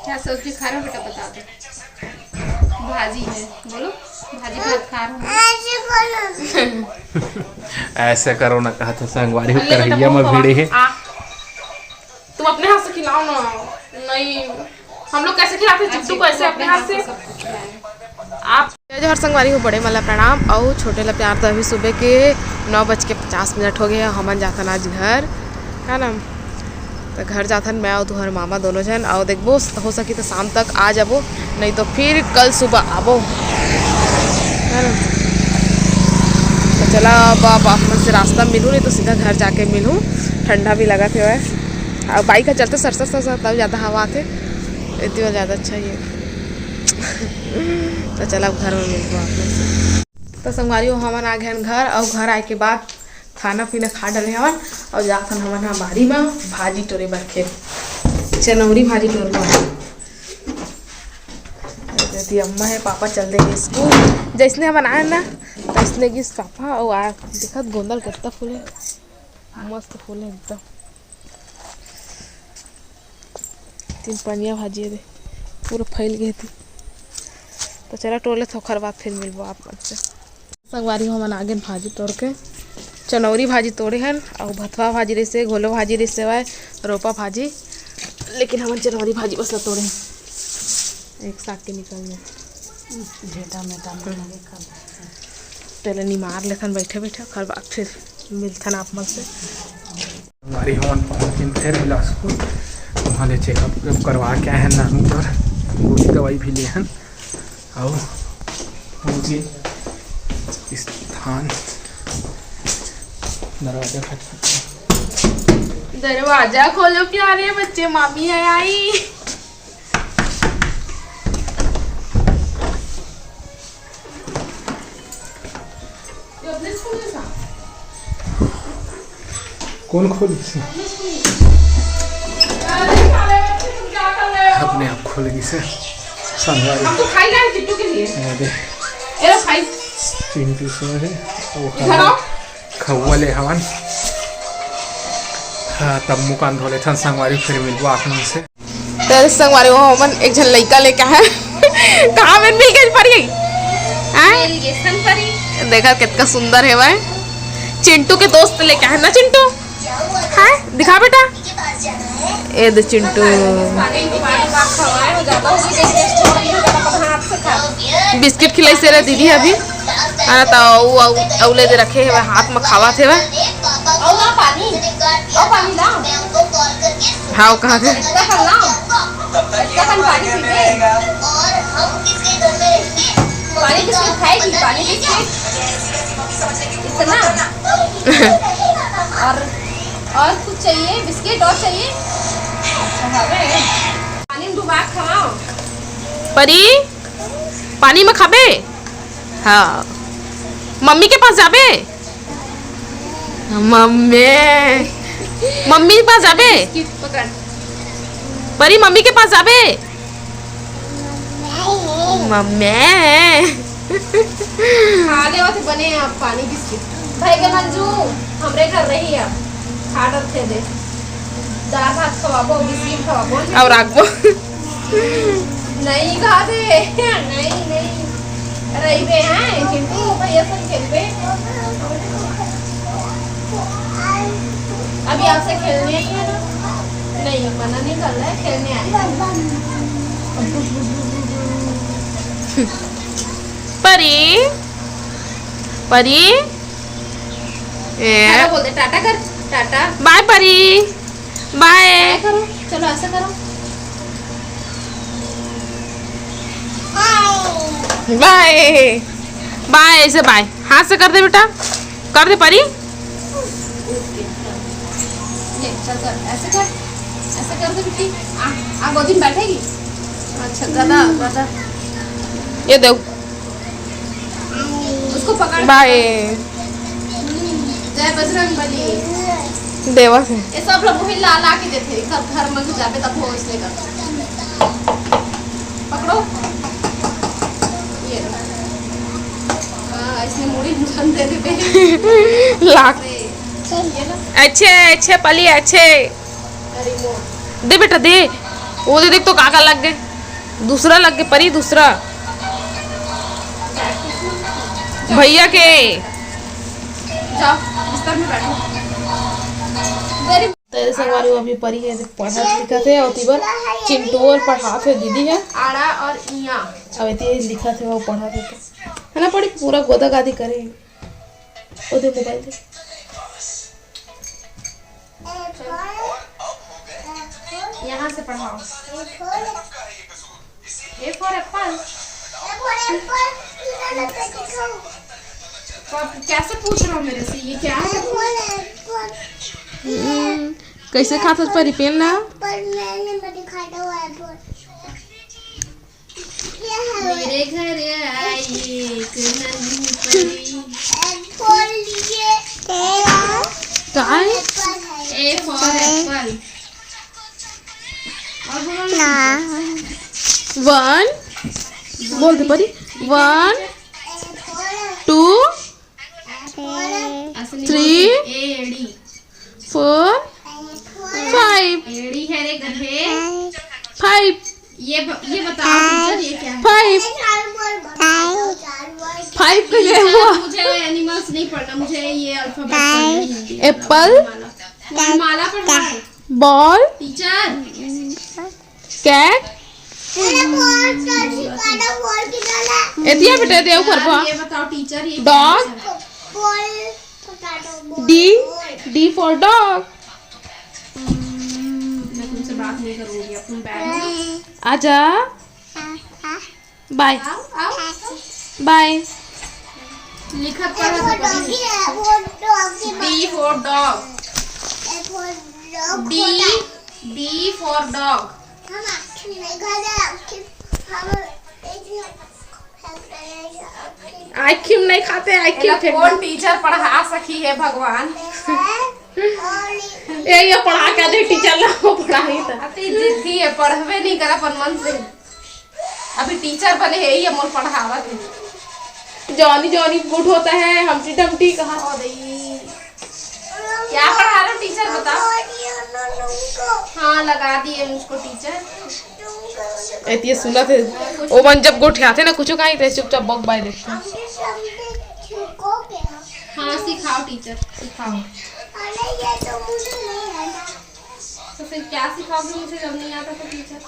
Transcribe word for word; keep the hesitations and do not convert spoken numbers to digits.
क्या सब्जी खा रहे हो बेटा, बता दो। भाजी है, बोलो। भाजी भात खा रहे हो? ऐसे करो ना, कहा था संगवारी हो, अरे, करहिया में भिड़े है। आ, तुम अपने हाथ से खिलाओ ना। नहीं, हम लोग कैसे खिलाते हैं चिट्टू को ऐसे अपने हाथ से? आप जय जोहार संगवारी हो, बड़े मन ला प्रणाम अउ छोटे ला प्यार। तो अभी सुबह के नौ बज के पचास मिनट हो गए हैं। हमन जाथन आज घर, है ना? तो घर जाथन मैं अउ तुहर मामा दोनों झन, अउ देखबो हो सकी तो शाम तक आ जाबो, नहीं तो फिर कल सुबह आबो, है ना? तो चला अब आप, आप मन से रास्ता मिलूँ, नहीं तो सीधा घर जाके मिलूँ। ठंडा भी लगत हे, अब बाइक का चलते सर सर सर सर तब ज़्यादा हवा आथे, इतनी बार ज़्यादा अच्छा ही है। तो चला अब घर में मिलबो आप लोग से। तो संगवारी हो, हमन आ गए हन घर, अउ घर आए के बाद खाना पीना खा डाले हवन, अउ जात हन हमन हा बाड़ी में भाजी टोरे बर खेत, चनौरी भाजी टोरबो है। अम्मा है, पापा चल दे स्कूल, जैसने हमन आए ना तैसने गिस पापा, अउ आ देखत गोंदल कत्ता फूले, मस्त फूले एकदम। तीन पनिया भाजी दे, पूरा फैल गए थी। तो चला टोले थोखर बाद फिर मिलबो आप मन से। संगवारी हो, हमन आगे भाजी तोड़ के, चनौरी भाजी तोड़े हन, अउ भथवा भाजी रहिसे, घोलो भाजी रहिसे, वाय रोपा भाजी, लेकिन हमन चनौरी भाजी बस ला तोड़े हन। एक साग के निकल जाए। भेटा मेटा मन लगे कर। पहले निमार लेखन बैठे बैठे, ओकर बाद फिर मिलथन आप मन से। संगवारी हो, हमन पहुँच गेन फिर बिलासपुर, वहाँ ले चेकअप वेकअप करवा के आए हैं नानू बर, गोली दवाई भी लिए हैं। अउ पूजे स्थान, दरवाजा खटखट। दरवाजा खोलो प्यारे बच्चे, मामी है आई। कौन खोलिस? अपने आप खोल गिस हे। संगवारी। हम तो खाई लाए चिट्टू के लिए। ये दे। ये लो खाई। चिंटू सो है। वो इधर आओ। खउवा ले हवन। हाँ, तब मुँह कान धो लेथन संगवारी, फिर मिलबो आप मन से। तो संगवारी हो, हमन एक झन लइका लेके आए। कहाँ में मिल गए परी? हाँ? मिल गए सन परी। देखा कितना सुंदर है भाई। चिंटू के दोस्त लेके आए ना चिंटू? हाँ? दिखा बेटा। ए दे चिंटू। बिस्किट खिलाई से रहा दीदी अभी। हाँ, तो उ, उ, अउले दे रखे हे, हाथ में खावा थे। अउ ला पानी, अउ पानी ला। हाँ, वो कहा थे। इतना कम ना, इतना कम पानी पीबे। पानी बिस्किट खाएगी, पानी बिस्किट। इतना। और, और कुछ चाहिए? बिस्किट और चाहिए? अच्छा, हाँ बे। पानी में डुबा के खवाओ। परी, पानी में खाबे? हाँ। मम्मी के पास जाबे? मम्मी, मम्मी के पास जाबे? बिस्किट पकड़। परी, मम्मी के पास जाबे? मम्मी। खा ले, वो तो बने अब पानी बिस्किट। भाई के मंजू, हमरे घर रही अब। खा डरथे दे। दाल भात खवाबो, बिस्किट खवाबो। अउ राखबो। नहीं खाते, नहीं, नहीं। रहिबे हैं, चिंटू, भैया संग खेलबे। अभी आपसे खेलने आई है ना? नहीं, मना नहीं कर रहा है, खेलने आई है। परी, परी, ए। टाटा बोल दे, टाटा कर, टाटा। बाय परी। बाय। बाय करो, चलो ऐसा करो। बाय। बाय, ऐसे बाय। हाथ से कर दे बेटा, कर दे परी। ले, चल कर, ऐसे कर, ऐसे कर दे बेटी। आ, आ गोदी में बैठेगी। अच्छा, गदा, गदा। ये दे। उसको पकड़। बाय। जय बजरंग बली। देवा से। ये सब लोग वही ला, ला के देते हैं। सब घर में घुस जाते तब वो इसलिए करते हैं। पकड़ो। ये लो। हाँ, इसने मुड़ी घुसन दे देते हैं। लाख। ये लो। अच्छे, अच्छे पली, अच्छे। अरे वो। दे बेटा, दे। वो दे देख तो काका लग गए, दूसरा लग गए परी, दूसरा भैया के। जाओ, बिस्तर में बैठो। तेरे संगवारी अभी परी है, देख पढ़त लिखत है, अउ तिबर चिंटू और पढ़ात है दीदी है। आड़ा और इया। अब एती लिखत है, वो पढ़त है तो, है ना परी, पूरा गोदा गादी करे। ओ दे मोबाइल दे। यहाँ से पढ़ाओ। A for apple। तो आप कैसे पूछ रहे हो मेरे से, ये क्या है? हम्म, कैसे खात हस परी पेन ला? मेरे घर आए एक नन्ही परी। काय? A for apple। और बोलो ना। One, बोल दे परी। One, two, three, एड़ी। Four, five। एड़ी है रे गधे। Five। ये ब-, ये बताओ टीचर, ये क्या है? Five। Five का क्या टीचर, हुआ? मुझे एनिमल्स नहीं पढ़ना, मुझे ये अल्फाबेट पढ़ना है, हिंदी वाला। Apple। वर्णमाला। वर्णमाला पढ़ना है। Ball। टीचर। Cat। एतिया बेटा देव करबा। ये बताओ टीचर, ये क्या है? Dog। D, D for dog। हम्म, मैं तुमसे बात नहीं करूंगी, अब तुम बैठो। आजा। बाय। आओ, आओ। बाय। लिखत पढ़त कभी। D for dog। D, D for dog। Ice cream नहीं खाते, आइसक्रीम फेंक कौन दे। टीचर पढ़ा सकी है भगवान? ये, ये पढ़ा क्या दे टीचर ला, वो पढ़ाई था। अति जिद्दी है, पढ़वे नहीं करा अपन मन से। अभी टीचर बने है, ये मोर पढ़ावत है। जॉनी जॉनी गुड होता है, हमटी डमटी कहा। ओ दई। क्या पढ़ा रहे हो टीचर, बताओ। हाँ, लगा दिए मुझको टीचर। एतिये सुनत हे, ओमन जब गोठियाथे ना कुछो काई, ते चुपचाप बक बाय देखथे। हाँ, सिखाओ टीचर, सिखाओ। तो फिर क्या सिखाओगे मुझे जब नहीं आता तो टीचर?